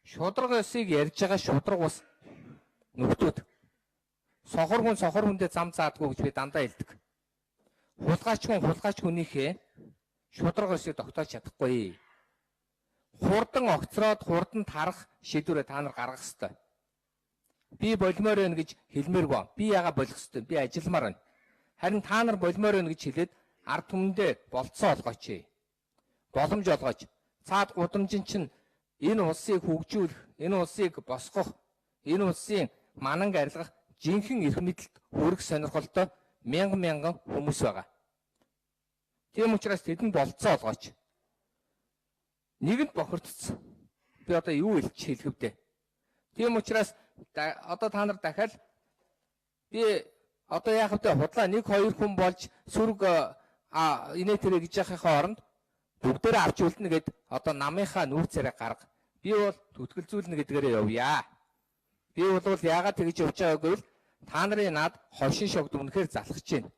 Шударга ёсыг ярьж байгаа шударга ус нөхдүүд. Сохор хүн сохор хүндээ зам заадгүй гэж би дандаа хэлдэг. Хулгайч хүн хулгайч хүнийхээ шударга ёсыг тогтоож чадахгүй. Хурдан огцроод хурдан тарах шийдвэрээ та нар гаргах ёстой. Би болмоор байна гэж хэлмээргүй. Би яага болох ёстой? Би ажилламаар байна. Харин та нар болмоор байна гэж хэлээд ард түмэндээ болцоо олгооч. Боломж олгооч. Цаад гудамжин чинь энэ улсыг хөгжүүлэх, энэ улсыг босгох, энэ улсын мананг арилгах жинхэнэ эрх мэдэлд хүрэх сонирхолтой мянган мянган хүмүүс байгаа. Тийм учраас тэдэнд болцоо олгооч. Нэгэнд бохирдсон. Би одоо юу хэлж хэлэх вэ? Тийм учраас одоо та нар дахиад би одоо яах вэ? Худлаа 1 2 хүн болж сүрэг инээ тэрэ гэж яхахын оронд бүгдээрээ авч үлдэнэ гэд одоо намынхаа нүүр царай гарга. Би бол түтгэлзүүлнэ гэдгээрээ явъя. Би бол яагаад тэгж явж байгааг гэвэл та нарын над хошин шогд үнэхээр залхаж байна.